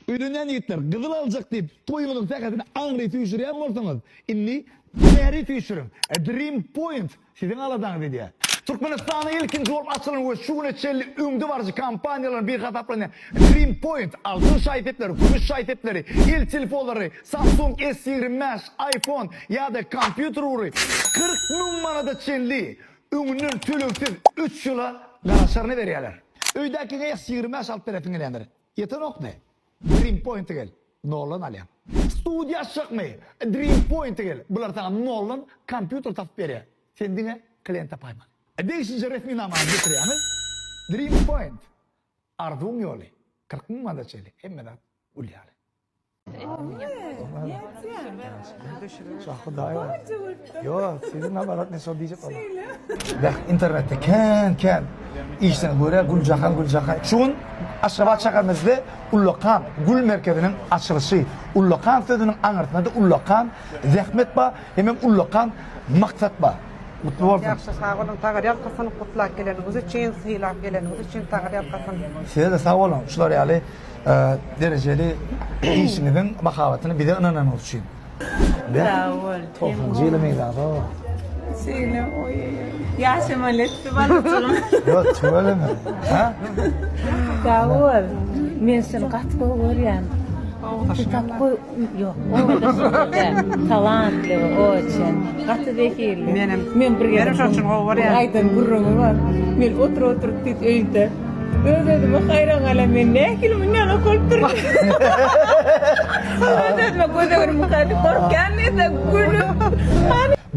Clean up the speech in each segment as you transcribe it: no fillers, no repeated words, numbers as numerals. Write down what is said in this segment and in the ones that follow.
Öýlenýän ýigitler, gyzyl aljak diýip, toýuňyzyň sähedini aňry süýşürýän bolsaňyz, indi bäri süýşüriň. Dream Point siziň aladaňyzy edýär. Türkmenistanda ilkinji bolup açylan we şu güne çenli öňdebaryjy kompaniýalaryň biri hasaplanýan Dream Point altyn şaý-sepleri, kümüş şaý-sepleri, el telefonlary, Samsung S 25, iPhone ýa-da kompýuter ugry 40 müň manada çenli öňünden tölegsiz üç ýyla garaşaryny berýärler. Öýdäkiňe S 25 alyp beresiň gelýändir. Ýetenokmy? Dream Point-e gel, noldan alýaň. Studiýa açjakmy? Dream Point-e gel, bular saňa noldan kompýuter tapyp berýär. Sen diňe klient tapaýmaly. Degişlije resminamany getirýäňiz. Dream Point. Arzuwyň ýoly. 40 müň manada çenli hemme zat gül ýaly. Internetde kän kän işden görä Güljahan Güljahan. Şu gün Aşgabat şäherimizde ullakan gül merkeziniň açylyşy. Ullakan sözüniň aňyrsynda-da ullakan zähmet bar, hemem ullakan maksat bar. Gutly bolsun. Ýagşy sag boluň Taňryýalkasyn gutlap geleniňiz üçin sylap geleniňiz üçin Taňryýalkasyn. Size-de sag boluň şular ýaly derejeli işiňiziň mahabatyny bize ynananyňyz üçin. Sag bol. Togsanjy ýyla meňzäňiz. Şeýle oý. Ýaşamaly etdi balajygym. Ýok, tüweleme. Ha? Sag bol. Men seni gaty gowy görýän. Ýok, owadan däl. Talantly we oçen. Gaty zehinli. Menem. Men bir gezek. Menem şonuň üçin gowy görýän. Aýdan gürrüňi bar. Men oturyp oturyp diýip öýde. Öz-özüme haýran galan men nähili mundan okalypdyryn. Öz-özüme göz öňüme galyp gorkýan diýse gülüp.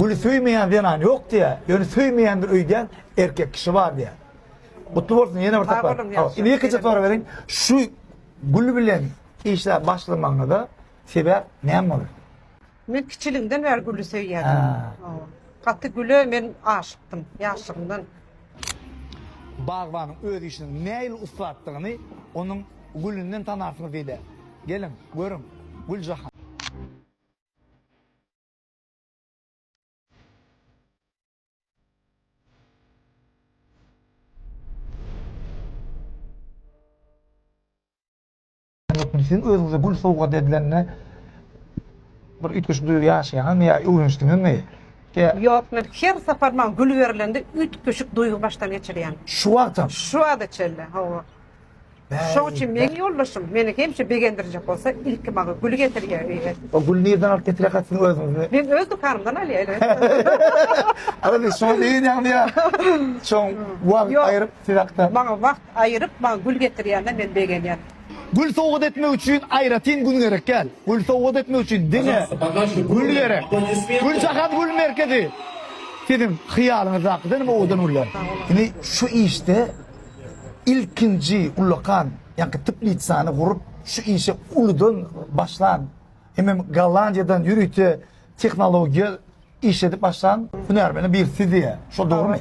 Güli söýmeýän zenan ýok diýýär. Ýöne söýmeýändir öýdýän erkek kişi bar diýýär. Gutly bolsun ýene bir sapar. Indi ýekeje sorag bereýin. Şu gül bilen işläp başlamagyňyza sebäp näme boldy? Men kiçiligimden bäri güli söýýärdim. Gaty güle men aşykdym ýaşlygymdan. Bagbanyň öz işiniň nähili ussatdygyny onuň gülünden tanarsyňyz diýilýär. Geliň, görüň, Güljahan. Siziň özüňize gül sowgat edilende bir üýtgeşik duýgy ýaşaýaňyzmy ýa öwrenişdiňizmi? Ýok, men her sapar maňa gül berlende üýtgeşik duýgy başdan geçirýän. Şu wagtam? Şu wagta çenli, hawa. Şoň üçin meň ýoldaşym meni hemişe begendirjek bolsa, ilki maňa gül getirýär öýe. O güli nirden alyp getirýärkä siziň özüňizmi? Men öz dükanymdan alýan, elbetde. Ala biz şoňa begenýäňmi ýa? Şoň wagt aýryp siz hakda. Maňa wagt aýyryp maňa gül getirýänine men begenýän. Gül sowgat etmek üçin aýratyn gün gerek däl. Gül sowgat etmek üçin diňe gül gerek. Güljahan gül merkezi siziň hyýalyňyzdakydan hem owadan güller. Indi şu işde ilkinji ullakan ýaňky teplitsany gurup şu işe uludan başlan hemem Gollandiýadan ýörite tehnologiýa işledip başlan hünärmeniň biri siz diýýär. Şol dogrumy?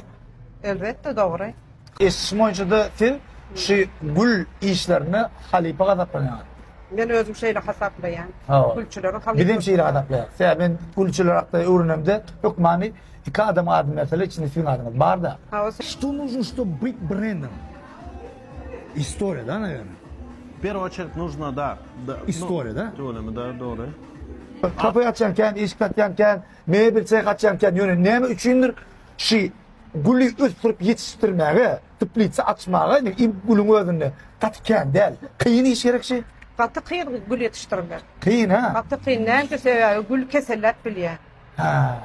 Elbetde dogry. Eşidişim boýunça-da siz şu gül işlerinde halypa hasaplanýaňyz. Men özüm şeýle hasaplaýan. Hawa. Gülçüleriň halypasy. Bizem şeýle hasaplaýarys. Sebäbi men gülçüler hakda öwrenemde hökmany iki adamyň adyny berseler içinde siziň adyňyz bar-da. Hawa. Что нужно, чтобы быть брендом? История, да, наверное? В первую очередь нужно, да. да История, да? Tüweleme, da, dogry. Kafe açýan kän, işik satýan kän, mebel seh açýan kän, ýöne näme üçindir şu güli ösdürip ýetişdirmäge, teplitsa açmaga indi im gülüň özünde gaty kän däl. Kyn iş gerek şi. Gaty kyn gül ýetişdirmek. Kyn ha. Gaty kyn näme sebäbi gül keselläp bilýär. Ha.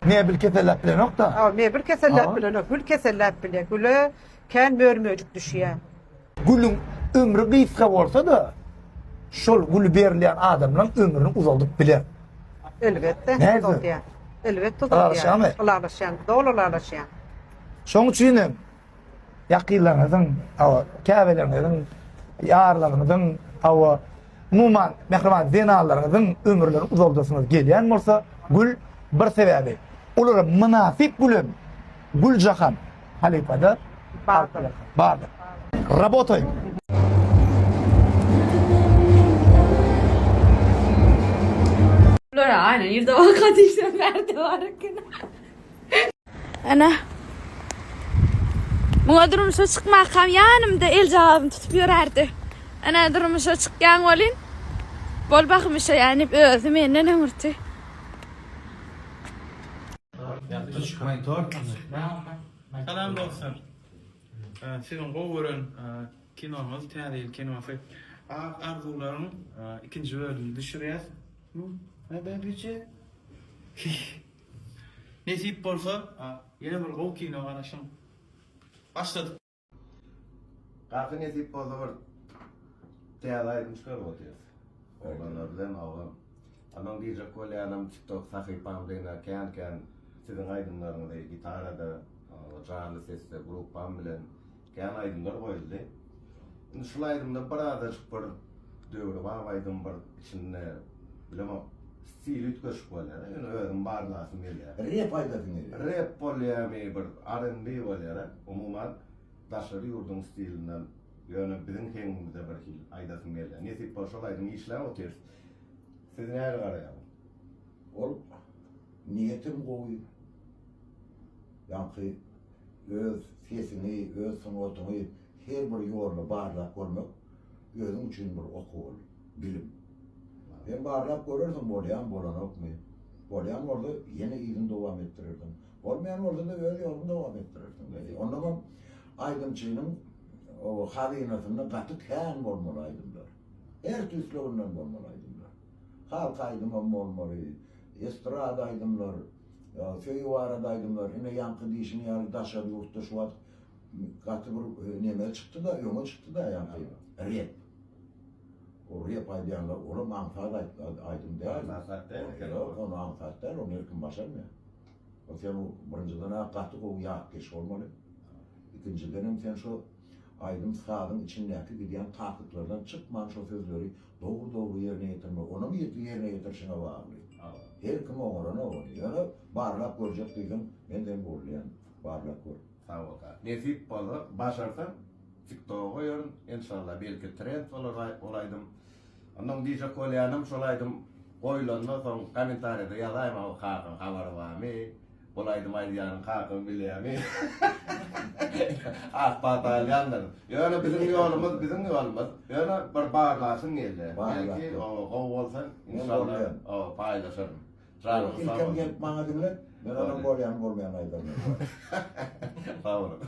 Mebel keselläp bilenok-da. Ha, mebel keselläp bilenok, gül keselläp bilýär. Güle kän mör-möjek düşýär. Gülüň ömri gysga bolsa-da, şol güli berilýän adamlaryň ömrüni uzaldyp biler. Elbetde, uzaldýar. Elbetde uzaldýar. Ylalaşýaňmy? Ylalaşýan, doly ylalaşýan. Şonuň üçin hem ýakynlaryňyzyň, hawa, käbeleriňiziň, ýarlaryňyzyň, hawa, umuman, mähriban zenanlaryňyzyň ömürlerini uzaldasyňyz gelýän bolsa, gül bir sebäbi. Olara mynasyp gülem Güljahan halypada bardyr. Bardyr. Rabotaýym. Bulara aynen ýerde waka diýsem bärde bar eken. Ana. Muňa durmuşa çykmakam ýanymda eljagazyny tutup ýörärdi. Ana durmuşa çykýaň welin. Bol bahym üşeýän diýip özi menden öňürti. Salam dostlar. Siziň gowy gören kinoňyz Täze ýyl kinosy Ak arzuwlaryň ikinji bölümini düşürýäs. Bäbije. Nesip bolsa ýene bir gowy kino garaşyň. Başladyk. Kaka nesip bolsa bir täze aýdym çykaryp otyrys. Oglanlar bilen oglan. Onuň diýjek bolýanym TikTok sahypamda ýene kän kän siziň aýdymlaryňyzy gitarada, janly sesde gruppam bilen kän aýdymlar goýuldy. Indi şul aýdymda birazajyk bir döwrebap aýdym bir içinde bilemok stili üýtgeşik bolýar. Ýöne özüm barlasym gelýär. Rep aýdasyň gelýär. Rep bolýarmy bir R&B bolýar. Umuman daşary ýurduň stilinden ýöne biziň heňimize bir hil aýdasym gelýär. Nesip bolsa şol aýdymy işläp otyrys. Siz nähili garaýaňyz? Ol niýetem gowy. Ýaňky öz sesiňi, öz sungatyňy her bir ýolda barlap görmek özüň üçin bir okuw ol, bilim. Sen barlap görersiň bolýamy, bolanokmy. Bolýan bolsa ýene yzyny dowam etdirersiň. Bolmaýan bolsa-da öz ýoluňy dowam etdirersiň. Onnoňam aýdymçynyň hazynasynda gaty kän bolmaly aýdymlar. Her tüýsleginden bolmaly aýdymlar. Halk aýdymam bolmaly, estrada aýdymlar, söýgi barada aýdymlar. Ine ýaňky diýşiň ýaly daşary ýurtda şu wagt gaty bir neme çykdy-da, öňe çykdy-da ýaňky rep. O rep aýdýanlar olam aňsat aýdym däl. Aňsat däl eken. Ýok, ony aňsat däl, ony her kim başarmaýar. O sen birinjiden-ä gaty gowy ýatkeş bolmaly. Ikinjidenem sen şo aýdym sazyň içindäki gidýän takytlardan çykman şo sözleri dogry-dogry ýerine ýetirmek, onam ýerine ýetirişiňe bagly. Her kim oňaranok ony. Ýöne barlap görjek diýseň, men seni goldaýan. Barlap gör. Sag bol kaka. Nesip bolsa başarsam tiktoga goýaryn enşalla belki trend bolar ol aýdym. Onnoň diýjek bolýanym şol aýdym goýulanda soň kommentariýada ýazaýmaň kakaň habary barmy bul aýdym aýdýanyň kakaň bilýämi ak pata alýandyr. Ýöne biziň ýolumyz biziň ýolumyz. Ýöne bir barlasym geldi. Belki gowy bolsa enşalla paýlaşaryn. Janyňyz sag Ilkem bolsun. gelip maňa diňlet, men onuň bolýany bolmaýanyny aýdaryn. Sag boluň.